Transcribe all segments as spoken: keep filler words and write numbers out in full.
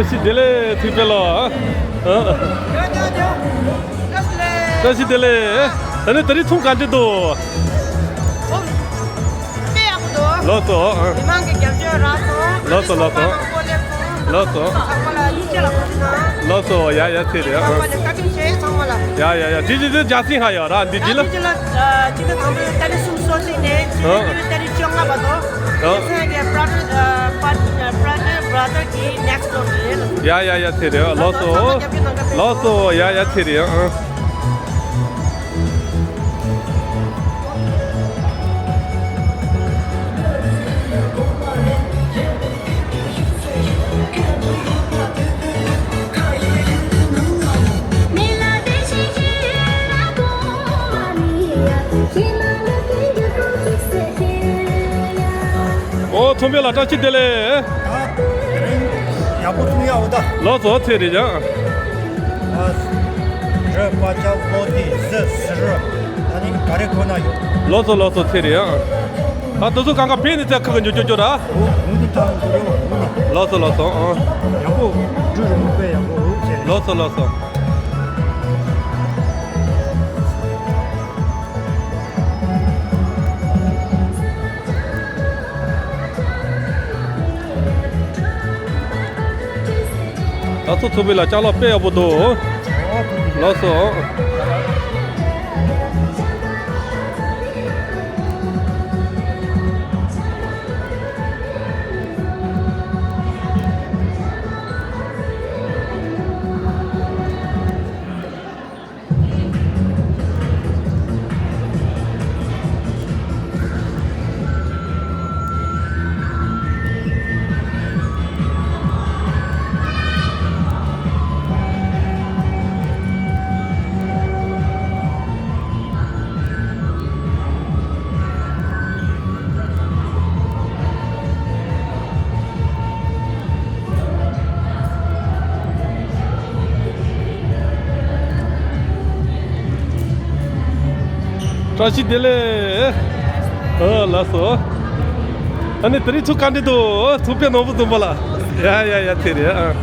བཀྲ་ཤིས་བདེ་ལེགས་ཐུགས་ཕན་ལོ། ཨ། བཀྲ་ཤིས་བདེ་ལེགས། ད་ནི་ད་རིང་ཚོང་ག་འདྲ་འདུག་དཔེ་ཡག་པོ་འདུག་ལགས་སོ། ཨ། མི་མང་གི་རྒྱབ་སྐྱོར་རག་སོང་། ལགས་སོ་ལགས་སོ། ཚོང་པ་མང་པོ་སླེབས་སོང་། ལགས་སོ། ཚང་མ་ལ་ཡིད་ཆེས་ལ་གོ་ཞུ་གནང་། ལགས་སོ། ཡ་ཡ་ཚེ་རེད། ཨ། ཚང་མ་ལ་བཀའ་དྲིན་ཆེ། ཚང་མ་ལ། ཡ་ཡ་ཡ། དེ་བཞིན་དུ་རྒྱལ་སྲིད་ཧ་ཡོད་ར་འདི་ཡ་ཇི་ལ། དེ་ཇི་ལ་ཅི་ད་དང་པོ་ཏ་རིག་སུམ་ཅུ་སོ་གཅིག་ནས་ཨ། ཕྱི་ཟླ་ཏ་རིག་བཅོ་ལྔ་བར་དུ། ཨ། ཡ་ཚང་གི་brother brother brother གི་next door རེད། ཡ་ཡ་ཡ་ཚེ་རེད། ལགས་སོ། ཚང་མ་རྒྱབ་སྐྱོར་གནང་ག་ཚེ། ལགས་སོ། ཡ་ཡ་ཚེ་རེད། ཨ། ཨོ། ཚོང་པ་ལགས་བཀྲ་ཤིས་བདེ་ལེགས། ཨ། དེ་རིང་ཡག་པོ་ཚོང་ཡག་པོ་ད། ལགས་སོ། ཚེ་རེད་ཡ། ཨ། རི་པ་ཅག་ལོ་དེ་ཟི་སི་རི། ད་ནི་ག་རེ་གོ་ན་ཡོད། ལགས་སོ་ལགས་སོ། ཚེ་རེད་ཡ། ཨ། དེ་ཚོ་གང་ག་བེད་ནི་ཚེ་ཁ་གི་ཉོ་ཅོ་ཅོ་ར། འོ་འོ་ནི་ད་འགྲོ་རེ་བ་འོ་ནི། ལགས་སོ་ལགས་སོ། ཨ། ཡག་པོ་འགྲུལ་རུ་མུག་པའི་ཡག་པོ་འོ་ཚེ། ལགས་སོ་ལགས་སོ། ད་ཚོ་ཚོ་བི་ལ་ཅ་ལག་དཔེ་ཡག་པོ་འདུག་ལགས་སོ། བཀྲ་ཤིས་བདེ་ལེགས། ཨ། ལགས་སོ། ཨ་ནི་དེ་རིང་ཚོང་ག་འདྲ་འདུག་ཚོང་དཔོན་ནོར་བུ་འཛོམས་པ་ལགས། ཡ་ཡ་ཡ། དེ་རེད། ཨ།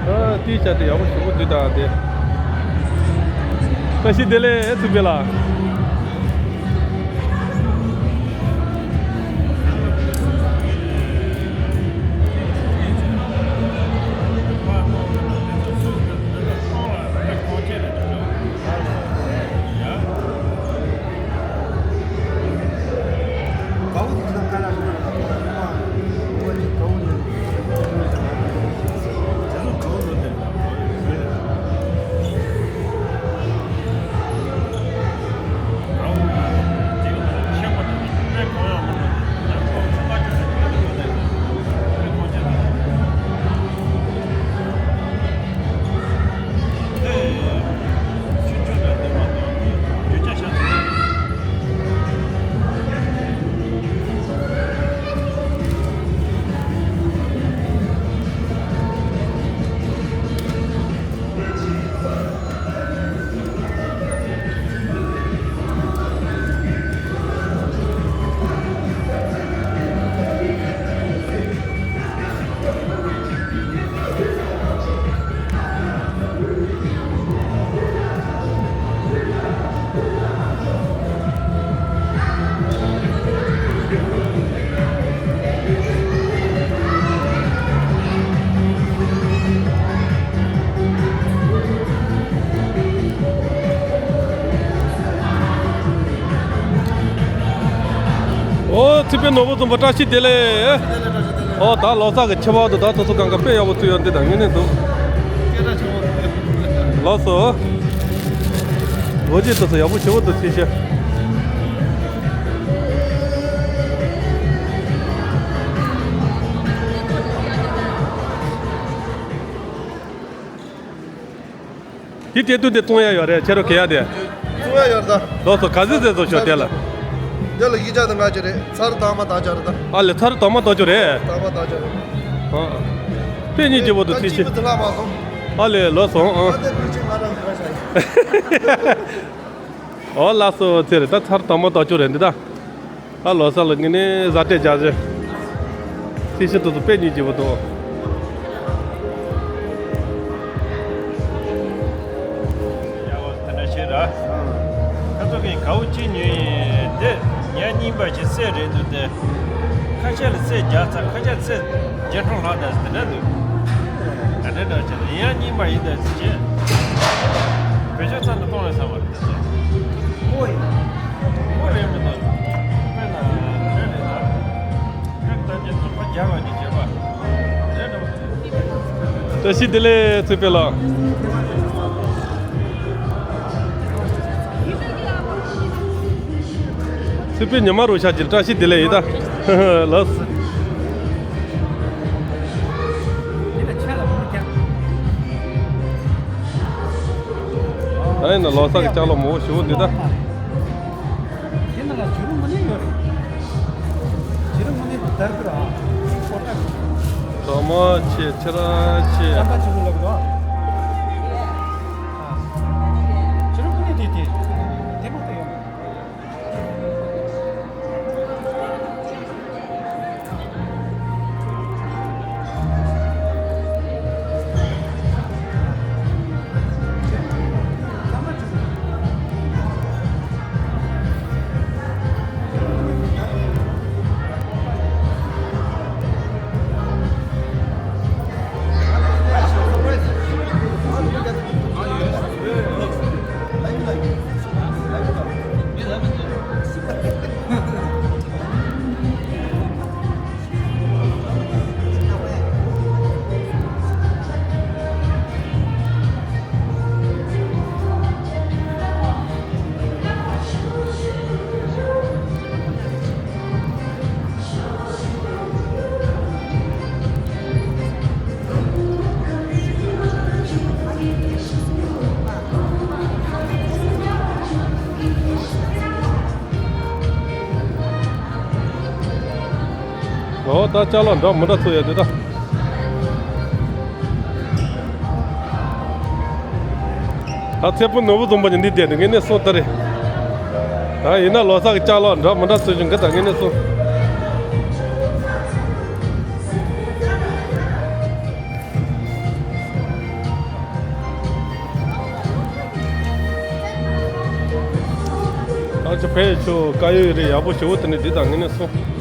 ཨ། དེའི་ཆ་དེ་ཡག་པོ་ཞེ་པོ་འདུག་ད་དེ། བཀྲ་ཤིས་བདེ་ལེགས་ཚོང་དཔོན་ལགས། ཨོ། ཚེ་དཔལ་ནོར་བུ་འཛོམས་པ་བཀྲ་ཤིས་བདེ་ལེགས། ཨོ། ད་ལོ་གསར་གྱི་ཕྱི་པོ་དུ་ད་ཚོ་ཚོ་གང་ག་དཔེ་ཡག་པོ་ཚུད་ཡོད་འདི་དང་ངེས་ནས་འདུག་ལགས་སོ། ལོ་རྒྱུས་དུ་ཚོ་ཡག་པོ་ཞེ་པོ་འདུག་ཚེ་ཤེས། དེ་སྐྱེ་དུས་དེ་གཏོང་ཡ་ཡོད་རེད། ཁྱེད་རང་གི་ཡ་དེ། གཏོང་ཡ་ཡོད་རེད་ད། ལོ་ཚོ་ག་ཚོད་ཚོད་ཚོ་ཤོག་དེ་ལ། དེ་ལ་ཡིག་ཆ་དང་ང་ཅི་རེད། ཚར་དང་མ་དང་ཅི་རེད་ད། ཨ་ལེ། ཚར་དང་མ་དང་ཅི་རེད། དང་མ་དང་ཅི་རེད། ཨ། དཔེ་སྙིང་རྗེ་པོ་འདུག་ཚེ་ཤེས། ཨ་ལེ། ལོ་སོང་། ཨ། ཨོ། ལགས་སོ། ཚེ་རེད་ད། ཚར་དང་མ་དང་ཅི་རེད་འདི་ད། ཨ་ལོ་ས་ལ་ངས་ནི་བཟའ་སྤྲད་རྒྱག་ཟེར། ཚིག་ཤིན་ཏུ་དུ་དཔེ་ཉིད་ཀྱི་བུ་དོ། ཡ་འོ་དེ་འདྲ་བྱེད་ར། ཁ་ཚོ་གིས་གའུ་གཅིག་ཉོས་ཡིན་དེ། ཉག་རྙིང་པ་ཞིག་བསད་རེད་འདུག་དེ། ཁ་ཤས་ལ་བསད་བརྒྱ་ཚར། ཁ་ཤས་བསད་བརྒྱ་སྟོང་ལྷག་དང་དེ་འདྲ་འདུག་ག་འདྲ་འདྲ་བྱེད་ན་ཡང་རྙིང་པ་ཡིན་དང་ཟེར་བྱས། བོད་ཆས་ཚང་དུ་གཏོང་རེད་ཟེར་བ་རེད་དེ་ཚོ། ཨོ་ཡིན། ཨོ་རེད་མི་འདུག་དཔེར་ན་རེད་རེད་ད། བཀྲ་ཤིས་བདེ་ལེགས་ཚེ་འཕེལ་ལགས། ཚེ་འཕེལ་ཉི་མ་རུ་ཤག་གི་བཀྲ་ཤིས་བདེ་ལེགས་ཡིན་ད། ལགས། ད་ཡིན་ན་ལོ་གསར་གྱི་ཅ་ལག་མང་པོ་ཞེ་པོ་འདུག་ད། དེ་ནང་ལ་བྱུ་རུ་མ་ནི་ཡོད་རེད། བྱུ་རུ་མ་ནི་དར་གི་ར། ཀོ་ཏ། གྲོ་མ་ཆེ་ཆེ་ར་ཆེ། ཀ་ཏ་བྱུ་རུ་ལབ་རོ། ཨ། བྱུ་རུ་མ་ནི་དེ་དེ། དེ་མ་གཏོགས་ཡོད་མ་རེད། ཨོ་ད་ཅ་ལག་འདྲ་མི་འདྲ་ཚོ་ཡོད་དེ་ད། ད་ཚེ་ཕུ་ནོར་བུ་བཙོང་པ་ཉིད་འདི་བསྡད་འདུག་ངས་ནས་སོང་ལྟ་རེད། ད་ཡིན་ན་ལོ་གསར་གྱི་ཅ་ལག་འདྲ་མི་འདྲ་ཚོ་བྱུང་གི་ད་ངས་ནས་སོང་། ཨ་ཅོ་ཕེ་ཆོ་དཀར་ཡོལ་རེད་ཡག་པོ་ཞེ་པོ་དེ་ནས་འདི་དང་ངེས་ནས་སོང་།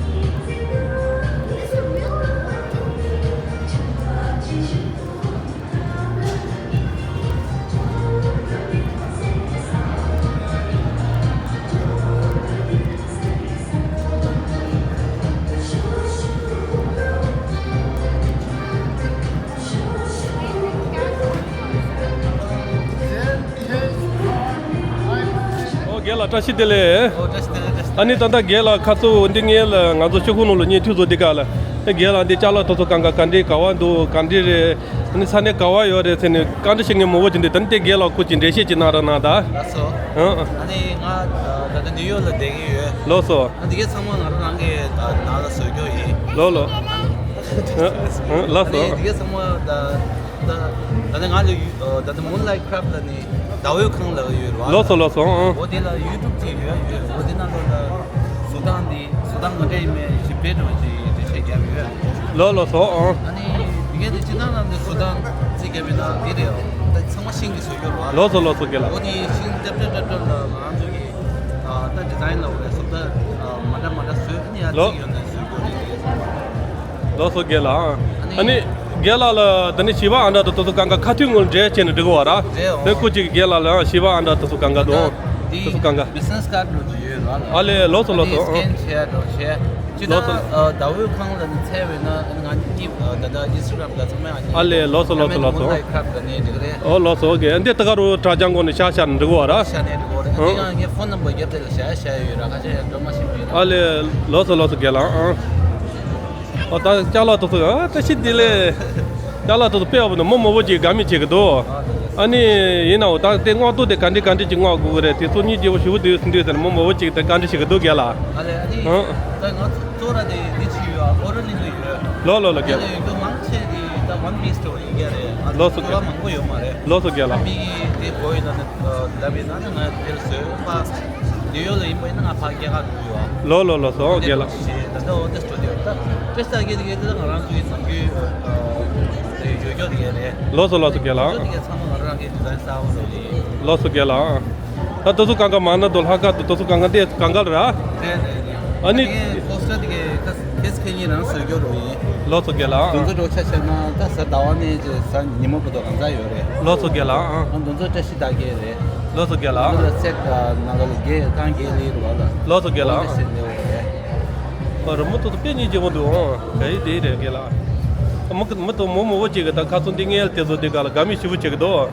ཨོ་རྒན་ལགས་བཀྲ་ཤིས་བདེ་ལེགས། ཨོ་བཀྲ་ཤིས་བདེ་ལེགས་བཀྲ་ཤིས་བདེ་ལེགས། ཨ་ནི་ད་ལྟ་རྒན་ལགས་ཁ་ཚུར་འདི་ངས་ལ་ང་ཚོ་ཤོག་ཁུག་ནང་ལ་བརྙན་འཕྲིན་བཟོ་འདི་ག་ལ་ཨེ་རྒན་ལགས་འདི་ཅ་ལག་དེ་ཚོ་གང་ག་ག་འདྲའི་ག་བ་འདུག་ག་འདྲ་རེད། ཨ་ནི་ས་གནས་ག་བ་ཡོད་རེད་ཟེར་ནས་བཀའ་འདྲི་བྱེད་མཁན་མང་པོ་ཅིག་འདུག་ད་ནི་དེ་རྒན་ལགས་ཁུར་གྱིས་འགྲེལ་བཤད་ཅིག་གནང་རོགས་གནང་ད། ལགས་སོ། ཨང་། ཨ་ནི་ང་ད་ལྟ་ནིའུ་ཡོག་ལ་བསྡད་ཀྱི་ཡོད། ལགས་སོ། ཨ་འདི་གའི་ཚང་མ་ང་རང་རང་གི་ནང་ལ་བཟོ་རྒྱུ་ཡིན། ལོ་ལོ། ཨང་། ལགས་སོ། ཨ་ནི་འདི་གའི་ཚང་མ་ད་ད་ད་ནི་ང་ལ་ཡུ་ད་ནི་Moonlight Craft ལ་ནི་ཟླ་འོད་ཁང་ལ་ཡོད་རེད་བ། ལགས་སོ་ལགས་སོ། ཨང་། འོ་དེ་ལ་ཡུ་ཊུབ་ཅིག་ཡོད་ཡོད། འོ་དེ་ནང་ལོགས་ལ་བཟོ་སྟངས་འདི་བཟོ་སྟངས་ག་འདྲ་ཡིན་མིན་ཞིབ་ཕྲའི་འགྲེལ་བཤད་བརྒྱབ་ཡོད། ལགས་ལགས་སོ། ཨང་། ཨ་ནི་འདི་གའི་དེ་སྤྱིར་བཏང་ལ་ནི་བཟོ་སྟངས་རྩིས་བརྒྱབ་ཡོད་ན་འདི་རེད། ད་ཚང་མ་ཤིང་གི་བཟོ་རྒྱུ་རེད་བ། ལགས་སོ་ལགས་སོ་རྒན་ལགས། འོ་དེ་ཤིང་ཏྲབ་ཏྲབ་ཏྲབ་ཏྲབ་ལ་ང་རང་ཚོ་གི་ཨ་ད་ཌི་ཛའིན་ལ་འོ་རེད་བཟོ་ལྟ་ཨ་མ་འདྲ་མ་འདྲ་བཟོས། ཨ་ནི་ཡར་ལོ། རྩིས་ཡོད་ན་བཟོ་རྒྱུ་རེད། ལགས་སོ་རྒན་ལགས། ཨ་ནི་རྒན་ལགས་ལ་ད་ནི་བྱིས་པ་ཨ་འདྲ་དང་དེ་ཚོ་གང་ག་ཁ་ཐུག་ངོ་འབྲེལ་བྱས་ནས་འགྲིག་གི་བ་ར། རེད་འོང་། དེ་ཁོ་གཅིག་རྒན་ལགས་ལའང་བྱིས་པ་ཨ་འདྲ་དེ་ཚོ་གང་ག་དང་དེ་ཚོ་གང་ག། བི་ཛི་ནེ་སི་ཀར་ཌི་ལོ་ཅིག་ཡོད་ར་ལ། ཨ་ལས་ལགས་སོ་ལགས་སོ། ཨ་ནི་སི་ཀེན་བྱས་འགྲོ་བྱས། ཅི་ལགས་སོ། ད་ཟླ་འོད་ཁང་ལ་ནི་འཚོལ་བས་ན་ང་གཉིས་ད་ལྟ་ཨིན་སི་ཊ་གྷ་རམ་ལ་ཚང་མ་ཡང་ཨ་ལས་ལགས་སོ་ལགས་སོ་ལགས་སོ། Moonlight Craft ལ་ནི་འགྲིག་རེད། ཨོ་ལགས་སོ། ཨོ་ཀེ། འདི་ད་ག་རུ་དྲ་རྒྱ་འགོ་ནས་ཤར་ཤར་འགྲིག་གོ་ར། ཤར་ནས་འགྲིག་གོ་རེད། ཨ་འདི་ཡང་ངའི་ཕོན་ནམ་བར་རྒྱབ་དེ་ལ་བཞག་བཞག་ཡོད་ར། ཁ་ཤས་ཡང་སྒྲོལ་མ་ཤིང་ཡོད་ར། ཨ་ལས་ལགས་སོ་ལགས་སོ་རྒན་ལགས། ཨ་ཨོ་ད་ཅ་ལག་དེ་ཚོ་ཨ་བཀྲ་ཤིས་བདེ་ལེགས། ཅ་ལག་དེ་ཚོ་དཔེ་ཡག་པོ་འདུག་མི་མང་པོ་ཅིག་དགའ་མོས་བྱེད་ཀྱི་འདུག་ཨ་ནི་ཡིན་ནའང་ད་དེ་མངགས་ཐོག་དེ་ག་འདྲ་ག་འདྲ་ཅིག་མངགས་དགོས་ཀྱི་རེད། དེ་ཚོ་གཉིས་སྐྱིད་པོ་ཞེ་པོ་འདུག་འདུག་ཟེར་ནས་མི་མང་པོ་ཅིག་དེ་བཀའ་འདྲི་བྱེད་ཀྱི་འདུག་རྒན་ལགས། ཨ་ལས་ཨ་ནི་ཨང་། ད་ང་ཚོ་གཙོ་བོ་ར་དེ་འདི་ཅིག་ཡོད། ཨོ་རོ་གླིང་དུ་ཡོད། ལོ་ལོ་ལོ་རྒན་ལགས། ཡོད་དུ་མང་ཆེ་གི་ད་One Piece Store ཡིན་གྱི་རེད། ཨ་ལོ་སོ་རྒན། མང་པོ་ཡོད་མ་རེད། ལོ་སོ་རྒན་ལགས། མི་གི་དེ་བོད་ཡིན་ན་ནི་ལབ་ཡིན་ན་ནི་ང་དེར་བཟོས་པ། ཡོད་ལ་ཡིན་པ་ཡིན་ན་ང་ཕ་སྐྱེ་ཁ་འགྲོ་ཡོད་ཨ། ལོ་ལོ་ལོ་སོ་དེ་རྒན་ལགས། ད་ལྟ་འོ་དེ་སྤྲོ་དེ་ད་སྤྲོ་ས་གི་དེ་གི་དེ་ང་རང་ཚོའི་ནམ་རྒྱུན་ཡོད་ཀྱོ་དེ་གི་རེད། ལོ་སོ་ལོ་སོ་རྒན་ལགས། དེ་གི་ཚང་མ་ང་རང་གི་ཌི་ཟའིན་གསར་པ་རེད། ལོ་སོ་རྒན་ལགས། ད་དུ་སུ་གང་ག་མ་ན་དུ་ལྷ་ཁ་དུ་དུ་སུ་གང་ག་དེ་གང་ག་ལ་ར། རེད་རེད་རེད། ཨ་ནི་ད་གི་པོ་སི་ཊར་དེ་གི་ཁ་ཁེ་སི་ཁེ་ཉིན་རང་བཟོས་ཀྱོ་རོ་ཡིན། ལོ་སོ་རྒན་ལགས། དུ་ཚོ་འགྲོ་ཆ་ཆ་ན་ད་གཟའ་ཟླ་བ་ནས་ཅེ་གཟའ་ཉི་མ་བར་དུ་གང་ཟག་ཡོད་རེད། ལོ་སོ་རྒན་ལགས། ཨ་དུ་ཚོ་བཀྲ་ཤིས་རྟགས་བརྒྱད་རེད། ལོ་སོ་རྒན་ལགས། ལོ་ལ་སེ་ནང་ལ་རྒྱལ་ཐང་རྒྱལ་ལི་རུ་བ་ལ། ལོ་སོ་རྒན་ལགས། ལོ་ལ་སེ་ནེ་འོ་རེད། ཨ་ར་མུ་ཏོ་དཔེ་ཉིན་གྱི་མུ་འདུག་ཨང་ག་ཡི་དེ་རེད་རྒན་ལགས། མུ་གི་མུ་ཏོ་མོ་མོ་བོ་གཅིག་གི་ད་ཁ་ཚོན་འདི་ངའི་དེ་ཚོ་འདི་ག་ལ་དགའ་མི་ཞིབ་པོ་བྱེད་ཀྱི་འདུག་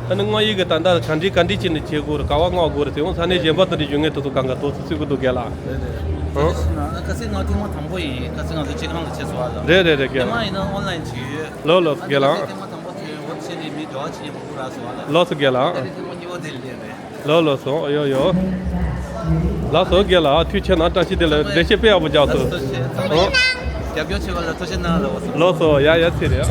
ཨ་ནི་དངོས་ཡིག་གི་ད་ལྟ་ག་འདྲི་ག་འདྲི་བྱས་ནས་བྱེད་དགོས་རེད། ག་བ་མངག་དགོས་རེད་ཟེར་འོང་ས་ནས་གཞན་པ་དེ་འདྲི་ཞུ་ངས་དེ་ཚོ་གང་ག་ཏོག་ཙི་གསུས་ཀྱི་འདུག་རྒན་ལགས། རེད་རེད། ཨང་། ཁ་སང་ང་ཐེངས་མ་དང་པོ་ཡིན། ཁ་སང་ང་ཚོ་སྤྱི་ཁང་ལ་བྱས་སོང་བ་ལ། རེད་རེད་རེད་རྒན་ལགས། ཐེངས་མ་ཡིན་ན་ཨོན་ལན་བྱས་ཡོད། ལོ་ལོ་རྒན་ལགས། ཐེངས་མ་དང་པོ་བྱས་འོ་བྱས་ནས་མི་འགྲོ་བ་བྱས་ནས་མང་པོ་རག་སོང་བ་ལ། ལོ་སོ་རྒན་ལགས། ད་རེས་ཐེངས་མ་གཉིས་པ་དེ་ལས་རེད། ལོ་ལོ་སོ་ཡོ་ཡོ། ལགས་སོ་རྒན་ལགས་ཐུགས་ཆེ་གནང་བཀྲ་ཤིས་བདེ་ལེགས་འགྲེལ་བཤད་དཔེ་ཡག་པོ་རྒྱག་སོང་། ལགས་སོ་ཐུགས་ཆེ་གནང་། ཨོ། རྒྱབ་སྐྱོར་བྱེད་པ་ལ་ཐུགས་ཆེ་གནང་ལགས་སོ། ལགས་སོ་ཡ་ཡ་ཚེ་རེད།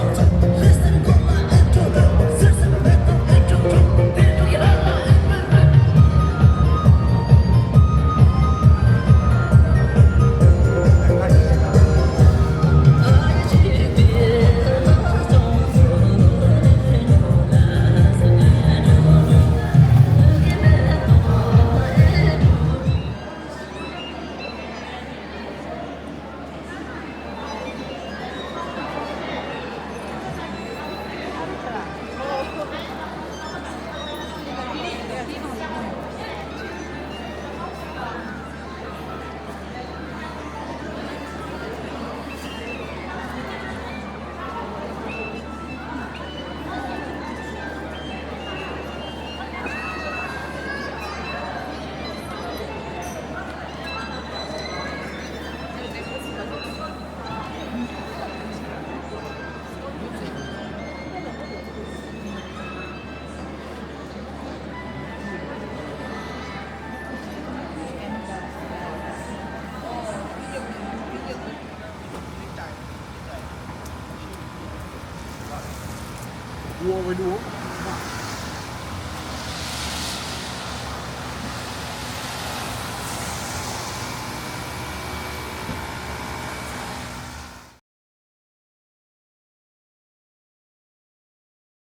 Who already work?